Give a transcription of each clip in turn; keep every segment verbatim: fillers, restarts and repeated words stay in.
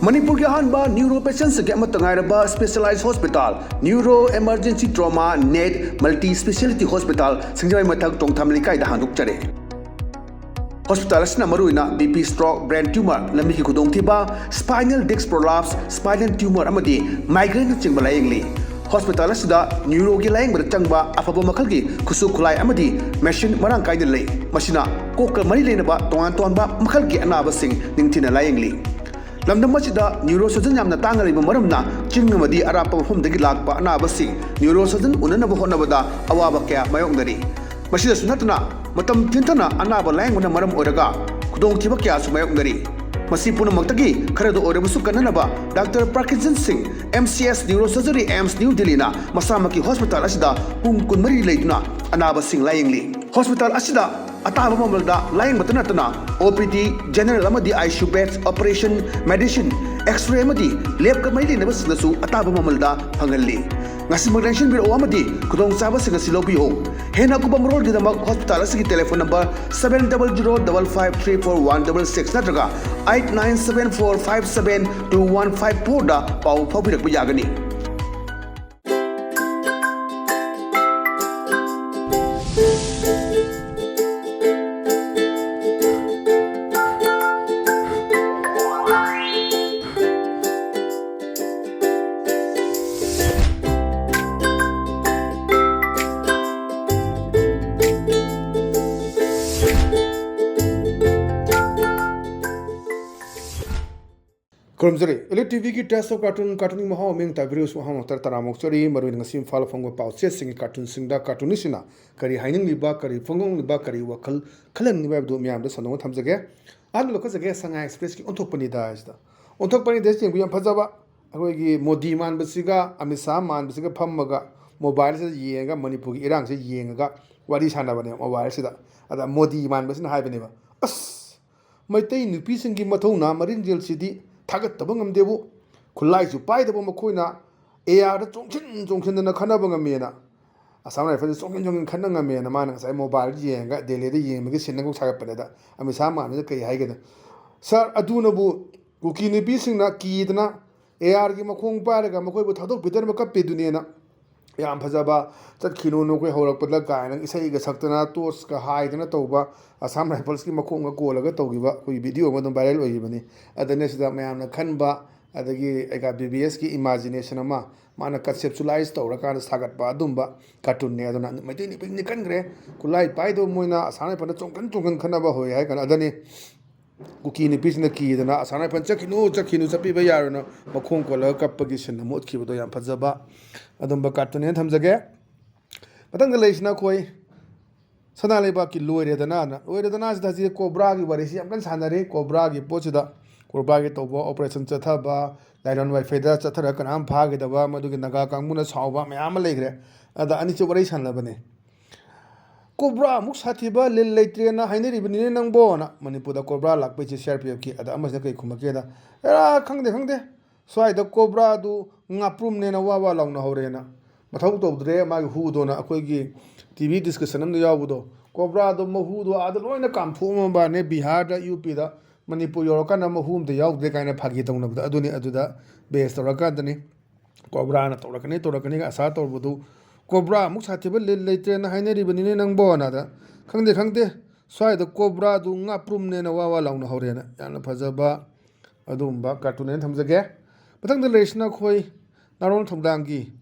ꯃꯅꯤꯄꯨꯔꯒꯤ ꯑꯍꯥꯟꯕ ꯅ꯭ꯌꯨꯔꯣ ꯄꯦꯁꯦꯟꯁꯤꯡꯒꯤ ꯑꯃꯠꯇ ꯉꯥꯏꯔꯕ specialised hospital, neuro emergency trauma net multi speciality hospital, ꯁꯤꯡꯖꯃꯩ ꯃꯊꯛ ꯇꯣꯡꯊꯥꯝ ꯂꯩꯀꯥꯏꯗ ꯍꯥꯡꯗꯣꯛꯆꯔꯦ꯫ ꯍꯣꯁꯄꯤꯇꯥꯜ ꯑꯁꯤꯅ ꯃꯔꯨꯑꯣꯏꯅ B P, stroke, brain tumour, ꯂꯝꯕꯤꯒꯤ ꯈꯨꯗꯣꯡꯊꯤꯕ, spinal disc prolapse, spinal tumour ꯑꯃꯗꯤ ꯃꯥꯏꯒ꯭ꯔꯦꯟꯅꯆꯤꯡꯕ ꯂꯥꯌꯦꯡꯂꯤ꯫ ꯍꯣꯁꯄꯤꯇꯥꯜ ꯑꯁꯤꯗ ꯅ꯭ꯌꯨꯔꯣꯒꯤ ꯂꯥꯌꯦꯡꯕꯗ ꯆꯪꯕ ꯑꯐꯕ ꯃꯈꯜꯒꯤ ꯈꯨꯠꯁꯨ ꯈꯨꯠꯂꯥꯏ ꯑꯃꯗꯤ ꯃꯦꯁꯤꯟ ꯃꯔꯥꯡ ꯀꯥꯏꯅ ꯂꯩ꯫ ꯃꯁꯤꯅ ꯀꯣꯛꯀ ꯃꯔꯤ ꯂꯩꯅꯕ ꯇꯣꯉꯥꯟ ꯇꯣꯉꯥꯟꯕ ꯃꯈꯜꯒꯤ ꯑꯅꯥꯕꯁꯤꯡ ꯅꯤꯡꯊꯤꯅ ꯂꯥꯌꯦꯡꯂꯤ꯫ ꯂꯝꯗꯝ ꯑꯁꯤꯗ ꯅ꯭ꯌꯨꯔꯣ ꯁꯔꯖꯟ ꯌꯥꯝꯅ ꯇꯥꯡꯅ ꯂꯩꯕ ꯃꯔꯝꯅ ꯆꯤꯡ ꯑꯃꯗꯤ ꯑꯔꯥꯞꯄ ꯃꯐꯝꯗꯒꯤ ꯂꯥꯛꯄ ꯑꯅꯥꯕꯁꯤꯡ ꯅ꯭ꯌꯨꯔꯣ ꯁꯔꯖꯟ ꯎꯅꯅꯕ ꯍꯣꯠꯅꯕꯗ ꯑꯋꯥꯕ ꯀꯌꯥ ꯃꯥꯌꯣꯛꯅꯔꯤ꯫ ꯃꯁꯤꯗꯁꯨ ꯅꯠꯇꯅ ꯃꯇꯝ ꯊꯤꯟꯊꯅ ꯑꯅꯥꯕ ꯂꯥꯌꯦꯡꯕꯅ ꯃꯔꯝ ꯑꯣꯏꯔꯒ ꯈꯨꯗꯣꯡꯊꯤꯕ ꯀꯌꯥꯁꯨ ꯃꯥꯌꯣꯛꯅꯔꯤ꯫ ꯃꯁꯤ ꯄꯨꯝꯅꯃꯛꯇꯒꯤ ꯈꯔꯗ ꯑꯣꯏꯔꯕꯁꯨ ꯀꯟꯅꯅꯕ ꯗꯥꯛꯇꯔ ꯄ꯭ꯔꯀꯤꯟꯁꯟ ꯁꯤꯡ, M C S neuro surgery, AIIMS new ꯗꯤꯜꯂꯤꯅ ꯃꯁꯥꯃꯛꯀꯤ ꯍꯣꯁꯄꯤꯇꯥꯜ ꯑꯁꯤꯗ ꯄꯨꯡ ꯀꯨꯟꯃꯔꯤ ꯂꯩꯗꯨꯅ ꯑꯅꯥꯕꯁꯤꯡ ꯂꯥꯌꯦꯡꯂꯤ꯫ ꯍꯣꯁꯄꯤꯇꯥꯜ ꯑꯁꯤꯗ ꯑꯇꯥꯕ ꯃꯃꯜꯗ ꯂꯥꯌꯦꯡꯕꯇ ꯅꯠꯇꯅ ꯑꯣ ꯄꯤ ꯗꯤ, ꯖꯦꯅꯔꯦꯜ ꯑꯃꯗꯤ I C U beds, operation, medicine, x-ray ꯑꯃꯗꯤ ꯂꯦꯕꯀ ꯃꯔꯤ ꯂꯩꯅꯕꯁꯤꯡꯗꯁꯨ ꯑꯇꯥꯕ ꯃꯃꯜꯗ ꯐꯪꯍꯜꯂꯤ꯫ ꯉꯁꯤꯃꯛ ꯂꯦꯡꯁꯤꯟꯕꯤꯔꯛꯎ ꯑꯃꯗꯤ ꯈꯨꯗꯣꯡꯆꯥꯕꯁꯤꯡ ꯑꯁꯤ ꯂꯧꯕꯤꯌꯨ꯫ ꯍꯦꯟꯅ ꯑꯀꯨꯞꯄ ꯃꯔꯣꯜꯒꯤꯗꯃꯛ ꯍꯣꯁꯄꯤꯇꯥꯜ ꯑꯁꯤꯒꯤ telephone number seven double zero double five three four one double six ꯅꯠꯇ꯭ꯔꯒ eight nine seven four five seven two one five four ꯗ ꯄꯥꯎ ꯐꯥꯎꯕꯤꯔꯛꯄ ꯌꯥꯒꯅꯤ꯫ ꯈꯨꯔꯨꯝꯖꯔꯤ꯫ Elite ꯇꯤ ꯚꯤꯒꯤ Taste of Cartoon, ꯀꯥꯔꯇꯨꯟꯒꯤ ꯃꯍꯥꯎ ꯑꯃ ꯇꯥꯕꯤꯔꯤꯕꯁꯨ ꯑꯍꯥꯟꯕ ꯃꯛꯇꯗ ꯇꯔꯥꯝꯅ ꯑꯣꯛꯆꯔꯤ꯫ ꯃꯔꯨꯑꯣꯏꯅ ꯉꯁꯤ ꯏꯝꯐꯥꯜꯗ ꯐꯣꯡꯕ ꯄꯥꯎꯆꯦꯁꯤꯡꯒꯤ ꯀꯥꯔꯇꯨꯟꯁꯤꯡꯗ ꯀꯥꯔꯇꯨꯅꯤꯁꯁꯤꯡꯅ ꯀꯔꯤ ꯍꯥꯏꯅꯤꯡꯂꯤꯕ, ꯀꯔꯤ ꯐꯣꯡꯗꯣꯛꯅꯤꯡꯂꯤꯕ, ꯀꯔꯤ ꯋꯥꯈꯜ ꯈꯜꯍꯟꯅꯤꯡꯂꯤꯕ ꯍꯥꯏꯕꯗꯨ ꯃꯌꯥꯝꯗ ꯁꯟꯗꯣꯛꯅ ꯊꯝꯖꯒꯦ꯫ ꯑꯍꯥꯟꯕ ꯂꯧꯈꯠꯆꯒꯦ, ꯁꯉꯥꯏ ꯑꯦꯛꯁꯄ꯭ꯔꯦꯁꯀꯤ ꯑꯣꯟꯊꯣꯛꯄꯅꯤꯗ ꯍꯥꯏꯁꯤꯗ꯫ ꯑꯣꯟꯊꯣꯛꯄꯅꯤꯗ ꯌꯦꯡꯕ ꯌꯥꯝ ꯐꯖꯕ, ꯑꯩꯈꯣꯏꯒꯤ ꯃꯣꯗꯤ ꯃꯥꯟꯕꯁꯤꯒ ꯑꯃꯤꯠ ꯁꯥꯍ ꯃꯥꯟꯕꯁꯤꯒ ꯐꯝꯃꯒ ꯃꯣꯕꯥꯏꯜꯁꯤꯗ ꯌꯦꯡꯉꯒ ꯃꯅꯤꯄꯨꯔꯒꯤ ꯏꯔꯥꯡꯁꯤ ꯌꯦꯡꯉꯒ ꯋꯥꯔꯤ ꯁꯥꯟꯅꯕꯅꯦ ꯃꯣꯕꯥꯏꯜꯁꯤꯗ꯫ ꯑꯗ ꯃꯣꯗꯤ ꯃꯥꯟꯕꯁꯤꯅ ꯍꯥꯏꯕꯅꯦꯕ, "ꯑꯁ, ꯃꯩꯇꯩ ꯅꯨꯄꯤꯁꯤꯡꯒꯤ ꯃꯊꯧꯅꯥ ꯃꯔꯤꯟꯖꯦꯜꯁꯤꯗꯤ ꯊꯥꯒꯠꯇꯕ ꯉꯝꯗꯦꯕꯨ꯫ ꯈꯨꯠꯂꯥꯏꯁꯨ ꯄꯥꯏꯗꯕ ꯃꯈꯣꯏꯅ ꯑꯦ ꯑꯥꯔꯗ ꯆꯣꯡꯁꯤꯟ ꯆꯣꯡꯁꯤꯟꯗꯅ ꯈꯠꯅꯕ ꯉꯝꯃꯦꯅ꯫ ꯑꯁꯥꯝ ꯔꯥꯏꯐꯜꯁ ꯆꯣꯡꯁꯤꯟ ꯆꯣꯡꯁꯤꯟ ꯈꯠꯅ ꯉꯝꯃꯦꯅ" ꯃꯥꯅ ꯉꯁꯥꯏ ꯃꯣꯕꯥꯏꯜ ꯌꯦꯡꯉꯒ ꯗꯦꯜꯂꯤꯗ ꯌꯦꯡꯕꯒꯤ ꯁꯤꯟ ꯑꯃꯈꯛ ꯁꯥꯒꯠꯄꯅꯦ꯫ ꯑꯗ ꯑꯃꯤꯠ ꯁꯥꯍ ꯃꯥꯟꯕꯗ ꯀꯔꯤ ꯍꯥꯏꯒꯦꯗ? "ꯁꯥꯔ, ꯑꯗꯨꯅꯕꯨ ꯀꯨꯀꯤ ꯅꯨꯄꯤꯁꯤꯡꯅ ꯀꯤꯗꯅ ꯑꯦ ꯑꯥꯔꯒꯤ ꯃꯈꯣꯡ ꯄꯥꯏꯔꯒ ꯃꯈꯣꯏꯕꯨ ꯊꯥꯗꯣꯛꯄꯤꯗꯅꯕ ꯀꯞꯄꯤꯗꯨꯅꯦꯅ꯫ ꯌꯥꯝ ꯐꯖꯕ "ꯆꯠꯈꯤꯅꯨ ꯅꯈꯣꯏ ꯍꯧꯔꯛꯄꯗ" ꯀꯥꯏꯅ ꯏꯁꯩꯒ ꯁꯛꯇꯅ, ꯇꯣꯔꯆꯀ ꯍꯥꯏꯗꯅ ꯇꯧꯕ, ꯑꯁꯥꯝ ꯔꯥꯏꯐꯜꯁꯀꯤ ꯃꯈꯣꯡꯒ ꯀꯣꯜꯂꯒ ꯇꯧꯈꯤꯕ ꯑꯩꯈꯣꯏꯒꯤ ꯚꯤꯗꯤꯑꯣ ꯑꯃ ꯑꯗꯨꯝ ꯚꯥꯏꯔꯦꯜ ꯑꯣꯏꯈꯤꯕꯅꯤ꯫ ꯑꯗꯨꯅ ꯁꯤꯗ ꯃꯌꯥꯝꯅ ꯈꯟꯕ, ꯑꯗꯒꯤ ꯑꯩꯒ ꯕꯤ ꯕꯤ ꯑꯦꯁꯀꯤ ꯏꯃꯥꯖꯤꯅꯦꯁꯟ ꯑꯃ ꯃꯥꯅ ꯀꯟꯁꯦꯞꯆꯨꯂꯥꯏꯁ ꯇꯧꯔꯀꯥꯟꯗ ꯁꯥꯒꯠꯄ ꯑꯗꯨꯝꯕ ꯀꯥꯔꯇꯨꯟꯅꯦ꯫ ꯑꯗꯨꯅ ꯃꯩꯇꯩ ꯅꯨꯄꯤ ꯅꯤꯡꯍꯟꯈ꯭ꯔꯦ꯫ ꯈꯨꯠꯂꯥꯏ ꯄꯥꯏꯗꯕ ꯃꯣꯏꯅ ꯑꯁꯥꯝ ꯔꯥꯏꯐꯜꯗ ꯆꯣꯡꯈꯟ ꯆꯣꯡꯈꯟ ꯈꯠꯅꯕ ꯍꯧꯋꯦ ꯍꯥꯏ ꯀꯥꯟꯗ, ꯑꯗꯨꯅꯤ ꯀꯨꯀꯤ ꯅꯨꯄꯤꯁꯤꯡꯅ ꯀꯤꯗꯅ "ꯑꯁꯥꯝ ꯔꯥꯏꯐꯜ ꯆꯠꯈꯤꯅꯨ, ꯆꯠꯈꯤꯅꯨ, ꯆꯠꯄꯤꯕ ꯌꯥꯔꯣꯏꯅ" ꯃꯈꯣꯡ ꯀꯣꯜꯂꯒ ꯀꯞꯄꯒꯤ ꯁꯤꯟ ꯑꯃ ꯎꯠꯈꯤꯕꯗꯣ ꯌꯥꯝ ꯐꯖꯕ ꯑꯗꯨꯝꯕ ꯀꯥꯔꯇꯨꯟꯅꯦꯅ ꯊꯝꯖꯒꯦ꯫ ꯃꯊꯪꯗ ꯂꯩꯔꯤꯁꯤꯅ ꯑꯩꯈꯣꯏ ꯁꯅꯥ ꯂꯩꯕꯥꯛꯀꯤ "ꯂꯣꯏꯔꯦꯗꯅꯥꯅ", "ꯂꯣꯏꯔꯦꯗꯅꯥꯁꯤꯗ" ꯍꯧꯖꯤꯛ ꯀꯣꯕ꯭ꯔꯥꯒꯤ ꯋꯥꯔꯤꯁꯤ ꯌꯥꯝ ꯀꯟꯅ ꯁꯥꯟꯅꯔꯤ꯫ ꯀꯣꯕ꯭ꯔꯥꯒꯤ ꯄꯣꯠꯁꯤꯗ, ꯀꯣꯕ꯭ꯔꯥꯒꯤ ꯇꯧꯕ ꯑꯣꯄꯔꯦꯁꯟ ꯆꯠꯊꯕ, ꯂꯥꯏꯔꯣꯟ ꯋꯥꯏꯐꯩꯗ ꯆꯠꯊꯔꯒ ꯀꯅꯥꯝ ꯐꯥꯈꯤꯗꯕ, ꯃꯗꯨꯒꯤ ꯅꯥꯒꯥ ꯀꯥꯡꯕꯨꯅ ꯁꯥꯎꯕ ꯃꯌꯥꯝ ꯑꯃ ꯂꯩꯈ꯭ꯔꯦ꯫ ꯑꯗ ꯑꯅꯤꯁꯤ ꯋꯥꯔꯤ ꯁꯥꯟꯅꯕꯅꯦ꯫ "ꯀꯣꯕ꯭ꯔꯥ ꯑꯃꯨꯛ ꯁꯥꯊꯤꯕ ꯂꯤꯟ ꯂꯩꯇ꯭ꯔꯦꯅ ꯍꯥꯏꯅꯔꯤꯕꯅꯤꯅꯦ ꯅꯪꯕꯣꯅ" ꯃꯅꯤꯄꯨꯔꯗ ꯀꯣꯕ꯭ꯔꯥ ꯂꯥꯛꯄꯩꯁꯦ ꯁꯤ ꯑꯥꯔ ꯄꯤ ꯑꯦꯐꯀꯤ꯫ ꯑꯗ ꯑꯃꯁꯤꯅ ꯀꯩ ꯈꯨꯝꯃꯛꯀꯦꯗ, "ꯑꯦꯔꯥ, ꯈꯪꯗꯦ, ꯈꯪꯗꯦ, ꯁ꯭ꯋꯥꯏꯗ ꯀꯣꯕ꯭ꯔꯥꯗꯨ ꯉꯥꯄ꯭ꯔꯨꯝꯅꯦꯅ ꯋꯥ ꯋꯥ ꯂꯥꯎꯅ ꯍꯧꯔꯦꯅ꯫ ꯃꯊꯧ ꯇꯧꯗ꯭ꯔꯦ ꯃꯥꯒꯤ ꯍꯨꯗꯣꯅ", ꯑꯩꯈꯣꯏꯒꯤ ꯇꯤ ꯚꯤ ꯗꯤꯁꯀꯁꯟ ꯑꯃꯗ ꯌꯥꯎꯕꯗꯣ꯫ "ꯀꯣꯕ꯭ꯔꯥꯗꯣ ꯃꯍꯨꯗꯣ ꯑꯥꯗ ꯂꯣꯏꯅ ꯀꯥꯝꯊꯣꯛꯑꯝꯃꯕꯅꯦ ꯕꯤꯍꯥꯔꯗ, ꯌꯨ ꯄꯤꯗ, ꯃꯅꯤꯄꯨꯔ ꯌꯧꯔꯀꯥꯟꯗ ꯃꯍꯨ ꯑꯝꯇ ꯌꯥꯎꯗ꯭ꯔꯦ" ꯀꯥꯏꯅ ꯐꯥꯒꯤ ꯇꯧꯅꯕꯗꯣ꯫ ꯑꯗꯨꯅꯤ, ꯑꯗꯨꯗ ꯕꯦꯁ ꯇꯧꯔꯀꯥꯟꯗꯅꯤ꯫ ꯀꯣꯕ꯭ꯔꯥꯅ ꯇꯧꯔꯛꯀꯅꯤ, ꯇꯧꯔꯛꯀꯅꯤꯒ ꯑꯁꯥ ꯇꯧꯔꯨꯕꯗꯨ, "ꯀꯣꯕ꯭ꯔꯥ ꯑꯃꯨꯛ ꯁꯥꯊꯤꯕ ꯂꯤꯟ ꯂꯩꯇ꯭ꯔꯦꯅ ꯍꯥꯏꯅꯔꯤꯕꯅꯤꯅꯦ ꯅꯪꯕꯣꯅ"꯫ ꯑꯗ, "ꯈꯪꯗꯦ, ꯈꯪꯗꯦ, ꯁ꯭ꯋꯥꯏꯗ ꯀꯣꯕ꯭ꯔꯥꯗꯨ ꯉꯥꯄ꯭ꯔꯨꯝꯅꯦꯅ ꯋꯥ ꯋꯥ ꯂꯥꯎꯅ ꯍꯧꯔꯦꯅ"꯫ ꯌꯥꯝꯅ ꯐꯖꯕ ꯑꯗꯨꯒꯨꯝꯕ ꯀꯥꯔꯇꯨꯟ ꯑꯣꯏꯅ ꯊꯝꯖꯒꯦ꯫ ꯃꯊꯪꯗ ꯂꯩꯔꯤꯁꯤꯅ ꯑꯩꯈꯣꯏ ꯅꯥꯔꯣꯟ ꯊꯧꯗꯥꯡꯒꯤ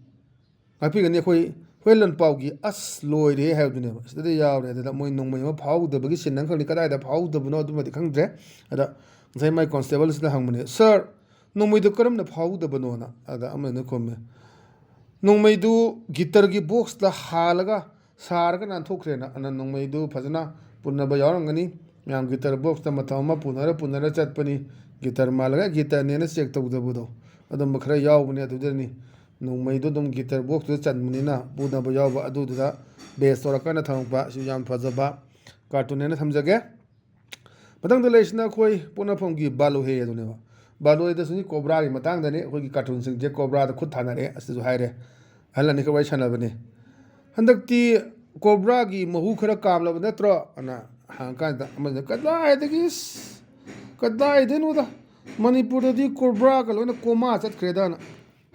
ꯉꯥꯛꯄꯤꯒꯅꯤ ꯑꯩꯈꯣꯏ ꯍꯨꯏ ꯂꯟꯄꯥꯎꯒꯤ "ꯑꯁ ꯂꯣꯏꯔꯦ" ꯍꯥꯏꯕꯗꯨꯅꯦꯕ꯫ ꯁꯤꯗꯗꯤ ꯌꯥꯎꯔꯦ꯫ ꯑꯗꯨꯗ ꯃꯣꯏ ꯅꯣꯡꯃꯩ ꯑꯃ ꯐꯥꯍꯧꯗꯕꯒꯤ ꯁꯤꯟ ꯑꯃ ꯈꯪꯗꯦ, ꯀꯗꯥꯏꯗ ꯐꯥꯍꯧꯗꯕꯅꯣ ꯑꯗꯨꯃꯗꯤ ꯈꯪꯗ꯭ꯔꯦ꯫ ꯑꯗ ꯉꯁꯥꯏ ꯃꯥꯏ ꯀꯣꯟꯁꯇꯦꯕꯜꯁꯤꯗ ꯍꯪꯕꯅꯦ, "ꯁꯥꯔ, ꯅꯣꯡꯃꯩꯗꯣ ꯀꯔꯝꯅ ꯐꯥꯍꯧꯗꯕꯅꯣꯅ?" ꯑꯗ ꯑꯃꯅ ꯈꯨꯝꯃꯦ, "ꯅꯣꯡꯃꯩꯗꯨ ꯒꯤꯇꯔꯒꯤ ꯕꯣꯛꯁꯇ ꯍꯥꯜꯂꯒ ꯁꯥꯔꯒ ꯅꯥꯟꯊꯣꯛꯈ꯭ꯔꯦꯅ"꯫ ꯑꯗꯨꯅ ꯅꯣꯡꯃꯩꯗꯨ ꯐꯖꯅ ꯄꯨꯅꯕ ꯌꯥꯎꯔꯝꯒꯅꯤ꯫ ꯃꯌꯥꯝ ꯒꯤꯇꯔ ꯕꯣꯛꯁꯇ ꯃꯇꯝ ꯑꯃ ꯄꯨꯅꯔ ꯄꯨꯅꯔ ꯆꯠꯄꯅꯤ꯫ ꯒꯤꯇꯔ ꯃꯥꯜꯂꯒ ꯒꯤꯇꯔꯅꯦꯅ ꯆꯦꯛ ꯇꯧꯗꯕꯗꯣ, ꯑꯗꯨꯝꯕ ꯈꯔ ꯌꯥꯎꯕꯅꯦ꯫ ꯑꯗꯨꯗꯅꯤ ꯅꯣꯡꯃꯩꯗꯣ ꯑꯗꯨꯝ ꯒꯤꯇꯔ ꯕꯣꯛꯁꯇꯨꯗ ꯆꯟꯕꯅꯤꯅ ꯄꯨꯅꯕ ꯌꯥꯎꯕ ꯑꯗꯨꯗꯨꯗ ꯕꯦꯁ ꯇꯧꯔꯀꯥꯟꯗ ꯊꯝꯃꯛꯄ꯫ ꯁꯤ ꯌꯥꯝ ꯐꯖꯕ ꯀꯥꯔꯇꯨꯟꯅꯦꯅ ꯊꯝꯖꯒꯦ꯫ ꯃꯊꯪꯗ ꯂꯩꯔꯤꯁꯤꯅ ꯑꯩꯈꯣꯏ ꯄꯣꯛꯅꯐꯝꯒꯤ "ꯕꯥꯂꯨꯍꯦ" ꯑꯗꯨꯅꯦꯕ꯫ ꯕꯥꯂꯨꯍꯦꯗꯁꯨꯅꯤ ꯀꯣꯕ꯭ꯔꯥꯒꯤ ꯃꯇꯥꯡꯗꯅꯤ꯫ ꯑꯩꯈꯣꯏꯒꯤ ꯀꯥꯔꯇꯨꯟꯁꯤꯡꯁꯦ ꯀꯣꯕ꯭ꯔꯥꯗ ꯈꯨꯠ ꯊꯥꯅꯔꯦ꯫ ꯑꯁꯤꯁꯨ ꯍꯥꯏꯔꯦ꯫ ꯑꯍꯜ ꯑꯅꯤꯈꯛ ꯋꯥꯔꯤ ꯁꯥꯟꯅꯕꯅꯤ꯫ "ꯍꯟꯗꯛꯇꯤ ꯀꯣꯕ꯭ꯔꯥꯒꯤ ꯃꯍꯨ ꯈꯔ ꯀꯥꯝꯂꯕ ꯅꯠꯇ꯭ꯔꯣ?" ꯑꯅ ꯍꯪꯉꯀꯥꯟꯗ ꯑꯃꯁꯤꯅ, "ꯀꯗꯥꯏꯗꯒꯤ, ꯏꯁ, ꯀꯗꯥꯏꯗꯩꯅꯣꯗ? ꯃꯅꯤꯄꯨꯔꯗꯗꯤ ꯀꯣꯕ꯭ꯔꯥꯒ ꯂꯣꯏꯅ ꯀꯣꯃꯥ ꯆꯠꯈ꯭ꯔꯦꯗꯅ꯫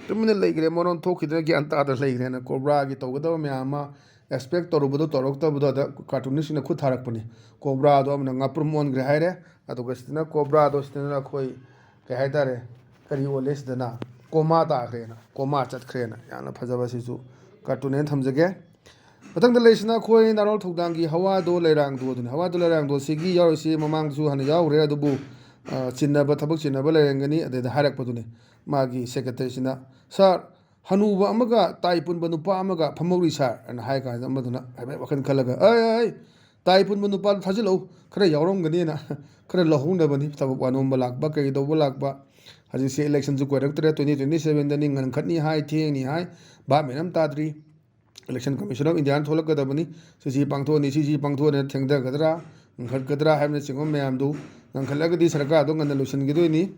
ꯇꯨꯃꯤꯟꯅ ꯂꯩꯈ꯭ꯔꯦ, ꯃꯔꯣꯟ ꯊꯣꯛꯈꯤꯗꯅ ꯒ꯭ꯌꯥꯟ ꯇꯥꯗꯅ ꯂꯩꯈ꯭ꯔꯦꯅ꯫ ꯀꯣꯕ꯭ꯔꯥꯒꯤ ꯇꯧꯒꯗꯕ ꯃꯌꯥꯝ ꯑꯃ ꯑꯦꯛꯁꯄꯦꯛ ꯇꯧꯔꯨꯕꯗꯣ ꯇꯧꯔꯛꯇꯕꯗꯣ ꯑꯗ ꯀꯥꯔꯇꯨꯅꯤꯁꯁꯤꯡꯅ ꯈꯨꯠ ꯊꯥꯔꯛꯄꯅꯤ꯫ ꯀꯣꯕ꯭ꯔꯥꯗꯣ ꯑꯃꯅ ꯉꯥꯄ꯭ꯔꯨꯝ ꯑꯣꯟꯈ꯭ꯔꯦ ꯍꯥꯏꯔꯦ, ꯑꯗꯨꯒ ꯁꯤꯗꯅ ꯀꯣꯕ꯭ꯔꯥꯗꯣ ꯁꯤꯗꯅ ꯑꯩꯈꯣꯏ ꯀꯩ ꯍꯥꯏꯇꯥꯔꯦ, ꯀꯔꯤ ꯑꯣꯜꯂꯦ ꯁꯤꯗꯅ? ꯀꯣꯃꯥ ꯇꯥꯈ꯭ꯔꯦꯅ, ꯀꯣꯃꯥ ꯆꯠꯈ꯭ꯔꯦꯅ꯫ ꯌꯥꯝꯅ ꯐꯖꯕ, ꯁꯤꯁꯨ ꯀꯥꯔꯇꯨꯟ ꯍꯥꯏꯅ ꯊꯝꯖꯒꯦ꯫ ꯃꯊꯪꯗ ꯂꯩꯔꯤꯁꯤꯅ ꯑꯩꯈꯣꯏ ꯅꯥꯔꯣꯜ ꯊꯧꯗꯥꯡꯒꯤ ꯍꯋꯥꯗꯣ ꯂꯩꯔꯥꯡꯗꯣ ꯑꯗꯨꯅꯤ꯫ ꯍꯋꯥꯗꯣ ꯂꯩꯔꯥꯡꯗꯣ ꯁꯤꯒꯤ ꯌꯥꯎꯔꯤꯁꯤ ꯃꯃꯥꯡꯗꯁꯨ ꯍꯥꯟꯅ ꯌꯥꯎꯈ꯭ꯔꯦ, ꯑꯗꯨꯕꯨ ꯑ, ꯆꯤꯟꯅꯕ, ꯊꯕꯛ ꯆꯤꯟꯅꯕ ꯂꯩꯔꯝꯒꯅꯤ꯫ ꯑꯗꯩꯗ ꯍꯥꯏꯔꯛꯄꯗꯨꯅꯤ ꯃꯥꯒꯤ ꯁꯦꯀ꯭ꯔꯦꯇꯔꯤꯁꯤꯅ, "ꯁꯥꯔ, ꯍꯅꯨꯕ ꯑꯃꯒ ꯇꯥꯏ ꯄꯨꯟꯕ ꯅꯨꯄꯥ ꯑꯃꯒ ꯐꯝꯍꯧꯔꯤ ꯁꯥꯔ" ꯑꯅ ꯍꯥꯏ ꯀꯥꯟꯁꯤꯗ ꯑꯃꯗꯨꯅ ꯍꯥꯏꯐꯦꯠ ꯋꯥꯈꯜ ꯈꯜꯂꯒ, "ꯑꯩ, ꯑꯩ, ꯑꯩ, ꯇꯥꯏ ꯄꯨꯟꯕ ꯅꯨꯄꯥꯗꯨ ꯊꯥꯖꯤꯜꯂꯛꯎ, ꯈꯔ ꯌꯥꯎꯔꯝꯒꯅꯤꯅ" ꯈꯔ ꯂꯧꯍꯧꯅꯕꯅꯤ꯫ ꯊꯕꯛ ꯋꯥꯅꯣꯝꯕ ꯂꯥꯛꯄ, ꯀꯩ ꯇꯧꯕ ꯂꯥꯛꯄ꯫ ꯍꯧꯖꯤꯛꯁꯦ ꯏꯂꯦꯛꯁꯟꯁꯨ ꯀꯣꯏꯔꯛꯇ꯭ꯔꯦ, ꯇ꯭ꯋꯦꯟꯇꯤ ꯇ꯭ꯋꯦꯟꯇꯤ ꯁꯚꯦꯟꯗꯅꯤ, ꯉꯟꯈꯠꯅꯤ ꯍꯥꯏ, ꯊꯦꯡꯅꯤ ꯍꯥꯏ, ꯚꯥꯞ ꯃꯦꯟ ꯑꯃ ꯇꯥꯗ꯭ꯔꯤ꯫ ꯏꯂꯦꯛꯁꯟ ꯀꯃꯤꯁꯟ ꯑꯣꯐ ꯏꯟꯗꯤꯌꯥꯅ ꯊꯣꯛꯂꯛꯀꯗꯕꯅꯤ꯫ ꯁꯤꯁꯤ ꯄꯥꯡꯊꯣꯛꯑꯅꯤ, ꯁꯤꯁꯤ ꯄꯥꯡꯊꯣꯛꯑꯅꯤ, ꯊꯦꯡꯊꯒꯗ꯭ꯔꯥ, ꯉꯟꯈꯠꯀꯗ꯭ꯔꯥ ꯍꯥꯏꯕꯅꯆꯤꯡꯕ ꯃꯌꯥꯝꯗꯨ, ꯉꯟꯈꯠꯂꯒꯗꯤ ꯁꯔꯀꯥꯔꯗꯣ ꯉꯟꯅ ꯂꯣꯏꯁꯤꯟꯈꯤꯗꯣꯏꯅꯤ꯫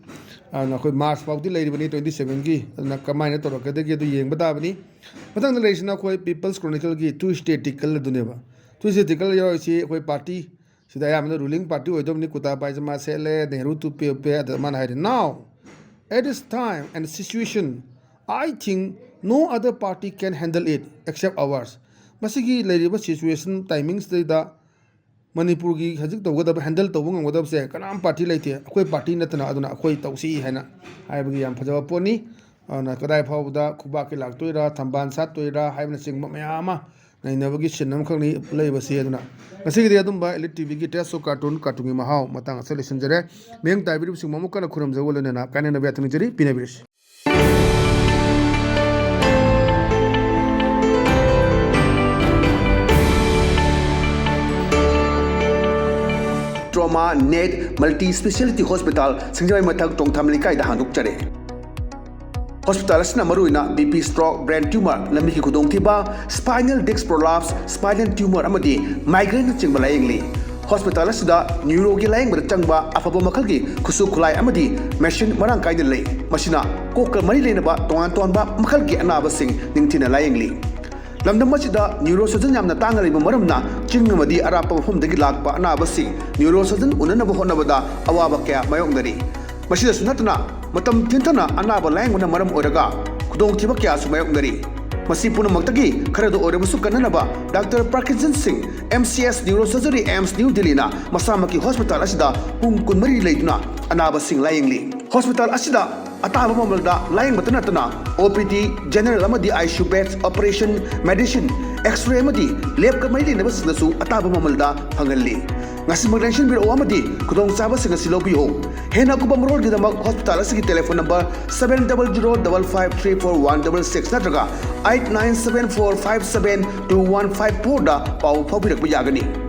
ꯑꯗꯨꯅ ꯑꯩꯈꯣꯏ ꯃꯥꯔꯆ ꯐꯥꯎꯗꯤ ꯂꯩꯔꯤꯕꯅꯤ, ꯇ꯭ꯋꯦꯟꯇꯤ ꯁꯚꯦꯟꯒꯤ꯫ ꯑꯗꯨꯅ ꯀꯃꯥꯏꯅ ꯇꯧꯔꯛꯀꯗꯒꯦ ꯑꯗꯨ ꯌꯦꯡꯕ ꯇꯥꯕꯅꯤ꯫ ꯃꯊꯪꯗ ꯂꯩꯔꯤꯁꯤꯅ ꯑꯩꯈꯣꯏ ꯄꯤꯄꯜꯁ ꯀ꯭ꯔꯣꯅꯤꯀꯜꯒꯤ ꯇꯨ ꯏꯁꯇꯦꯠ ꯇꯤꯀꯜ ꯑꯗꯨꯅꯦꯕ꯫ ꯇꯨ ꯏꯁꯇꯦꯠ ꯇꯤꯀꯜ ꯌꯥꯎꯔꯤꯁꯤ ꯑꯩꯈꯣꯏ ꯄꯥꯔꯇꯤ, ꯁꯤꯗ ꯑꯌꯥꯝꯕꯅ ꯔꯨꯂꯤꯡ ꯄꯥꯔꯇꯤ ꯑꯣꯏꯗꯧꯕꯅꯤ꯫ ꯀꯨꯔꯇꯥ ꯄꯥꯏꯖꯃꯥ ꯁꯦꯠꯂꯦ, ꯅꯦꯍꯔꯨ ꯇꯨꯞꯄꯦ ꯎꯞꯄꯦ꯫ ꯑꯗ ꯃꯥꯅ ꯍꯥꯏꯔꯤ, "Now, at this time and situation, I think no other party can handle it except ours." ꯃꯁꯤꯒꯤ ꯂꯩꯔꯤꯕ ꯁꯤꯆꯨꯋꯦꯁꯟ ꯇꯥꯏꯃꯤꯡꯁꯤꯗꯩꯗ ꯃꯅꯤꯄꯨꯔꯒꯤ ꯍꯧꯖꯤꯛ ꯇꯧꯒꯗꯕ, ꯍꯦꯟꯗꯜ ꯇꯧꯕ ꯉꯝꯒꯗꯕꯁꯦ ꯀꯅꯥꯝ ꯄꯥꯔꯇꯤ ꯂꯩꯇꯦ, ꯑꯩꯈꯣꯏ ꯄꯥꯔꯇꯤ ꯅꯠꯇꯅ꯫ ꯑꯗꯨꯅ ꯑꯩꯈꯣꯏ ꯇꯧꯁꯤ ꯍꯥꯏꯅ ꯍꯥꯏꯕꯒꯤ ꯌꯥꯝ ꯐꯖꯕ ꯄꯣꯠꯅꯤ꯫ ꯑꯗꯨꯅ ꯀꯗꯥꯏ ꯐꯥꯎꯕꯗ ꯈꯨꯕꯥꯛꯀꯤ ꯂꯥꯛꯇꯣꯏꯔꯥ, ꯊꯝꯕꯥꯜ ꯁꯥꯠꯇꯣꯏꯔꯥ ꯍꯥꯏꯕꯅꯆꯤꯡꯕ ꯃꯌꯥꯝ ꯑꯃ ꯅꯩꯅꯕꯒꯤ ꯁꯤꯟ ꯑꯃꯈꯛꯅꯤ ꯂꯩꯕꯁꯤ꯫ ꯑꯗꯨꯅ ꯉꯁꯤꯒꯤꯗꯤ ꯑꯗꯨꯝꯕ ꯏꯂꯤꯠ ꯇꯤꯚꯤꯒꯤ ꯇꯦꯁ ꯑꯣꯐ ꯀꯥꯔꯇꯨꯟ, ꯀꯥꯔꯇꯨꯟꯒꯤ ꯃꯍꯥꯎ ꯃꯇꯥꯡ ꯑꯁꯤꯗ ꯂꯣꯏꯁꯤꯟꯖꯔꯦ꯫ ꯃꯤꯠꯌꯦꯡ ꯇꯥꯕꯤꯔꯤꯕꯁꯤꯡꯕꯨ ꯑꯃꯨꯛ ꯀꯟꯅ ꯈꯨꯔꯨꯝꯖꯕ ꯂꯣꯏꯅꯅ ꯀꯥꯏꯅꯅꯕ ꯌꯥꯊꯪ ꯅꯤꯖꯔꯤ, ꯄꯤꯅꯕꯤꯔꯁꯤ꯫ Trauma net multi speciality hospital, ꯁꯤꯡꯖꯃꯩ ꯃꯊꯛ ꯇꯣꯡꯊꯥꯝ ꯂꯩꯀꯥꯏꯗ ꯍꯥꯡꯗꯣꯛꯆꯔꯦ꯫ ꯍꯣꯁꯄꯤꯇꯥꯜ ꯑꯁꯤꯅ ꯃꯔꯨꯑꯣꯏꯅ B P, stroke, brain tumour, ꯂꯝꯕꯤꯒꯤ ꯈꯨꯗꯣꯡꯊꯤꯕ, spinal disc prolapse, spinal tumour ꯑꯃꯗꯤ ꯃꯥꯏꯒ꯭ꯔꯦꯟꯅꯆꯤꯡꯕ ꯂꯥꯌꯦꯡꯂꯤ꯫ ꯍꯣꯁꯄꯤꯇꯥꯜ ꯑꯁꯤꯗ ꯅ꯭ꯌꯨꯔꯣꯒꯤ ꯂꯥꯌꯦꯡꯕꯗ ꯆꯪꯕ ꯑꯐꯕ ꯃꯈꯜꯒꯤ ꯈꯨꯠꯁꯨ ꯈꯨꯠꯂꯥꯏ ꯑꯃꯗꯤ ꯃꯦꯁꯤꯟ ꯃꯔꯥꯡ ꯀꯥꯏꯅ ꯂꯩ꯫ ꯃꯁꯤꯅ ꯀꯣꯛꯀ ꯃꯔꯤ ꯂꯩꯅꯕ ꯇꯣꯉꯥꯟ ꯇꯣꯉꯥꯟꯕ ꯃꯈꯜꯒꯤ ꯑꯅꯥꯕꯁꯤꯡ ꯅꯤꯡꯊꯤꯅ ꯂꯥꯌꯦꯡꯂꯤ꯫ ꯂꯝꯗꯝ ꯑꯁꯤꯗ ꯅ꯭ꯌꯨꯔꯣ ꯁꯔꯖꯟ ꯌꯥꯝꯅ ꯇꯥꯡꯅ ꯂꯩꯕ ꯃꯔꯝꯅ ꯆꯤꯡ ꯑꯃꯗꯤ ꯑꯔꯥꯞꯄ ꯃꯐꯝꯗꯒꯤ ꯂꯥꯛꯄ ꯑꯅꯥꯕꯁꯤꯡ ꯅ꯭ꯌꯨꯔꯣ ꯁꯔꯖꯟ ꯎꯅꯅꯕ ꯍꯣꯠꯅꯕꯗ ꯑꯋꯥꯕ ꯀꯌꯥ ꯃꯥꯌꯣꯛꯅꯔꯤ꯫ ꯃꯁꯤꯗꯁꯨ ꯅꯠꯇꯅ, ꯃꯇꯝ ꯊꯤꯟꯊꯅ ꯑꯅꯥꯕ ꯂꯥꯌꯦꯡꯕꯅ ꯃꯔꯝ ꯑꯣꯏꯔꯒ ꯈꯨꯗꯣꯡꯊꯤꯕ ꯀꯌꯥꯁꯨ ꯃꯥꯌꯣꯛꯅꯔꯤ꯫ ꯃꯁꯤ ꯄꯨꯝꯅꯃꯛꯇꯒꯤ ꯈꯔꯗ ꯑꯣꯏꯔꯕꯁꯨ ꯀꯟꯅꯅꯕ ꯗꯥꯛꯇꯔ ꯄ꯭ꯔꯀꯤꯟꯁꯟ ꯁꯤꯡ, M C S neuro surgery, AIIMS new ꯗꯤꯜꯂꯤꯅ ꯃꯁꯥꯃꯛꯀꯤ ꯍꯣꯁꯄꯤꯇꯥꯜ ꯑꯁꯤꯗ ꯄꯨꯡ ꯀꯨꯟꯃꯔꯤ ꯂꯩꯗꯨꯅ ꯑꯅꯥꯕꯁꯤꯡ ꯂꯥꯌꯦꯡꯂꯤ꯫ ꯍꯣꯁꯄꯤꯇꯥꯜ ꯑꯁꯤꯗ ꯑꯇꯥꯕ ꯃꯃꯜꯗ ꯂꯥꯌꯦꯡꯕꯇ ꯅꯠꯇꯅ ꯑꯣ ꯄꯤ ꯗꯤ, ꯖꯦꯅꯔꯦꯜ ꯑꯃꯗꯤ I C U bed, operation, medicine, x-ray ꯑꯃꯗꯤ ꯂꯦꯕꯀ ꯃꯔꯤ ꯂꯩꯅꯕꯁꯤꯡꯗꯁꯨ ꯑꯇꯥꯕ ꯃꯃꯜꯗ ꯐꯪꯍꯜꯂꯤ꯫ ꯉꯁꯤꯃꯛ ꯂꯦꯡꯁꯤꯟꯕꯤꯔꯛꯑꯣ ꯑꯃꯗꯤ ꯈꯨꯗꯣꯡꯆꯥꯕꯁꯤꯡ ꯑꯁꯤ ꯂꯧꯕꯤꯌꯨ꯫ ꯍꯦꯟꯅ ꯑꯀꯨꯞꯄ ꯃꯔꯣꯜꯒꯤꯗꯃꯛ ꯍꯣꯁꯄꯤꯇꯥꯜ ꯑꯁꯤꯒꯤ telephone number seven double zero double five three four one double six ꯅꯠꯇ꯭ꯔꯒ eight nine seven four five seven two one five four ꯗ ꯄꯥꯎ ꯐꯥꯎꯕꯤꯔꯛꯄ ꯌꯥꯒꯅꯤ꯫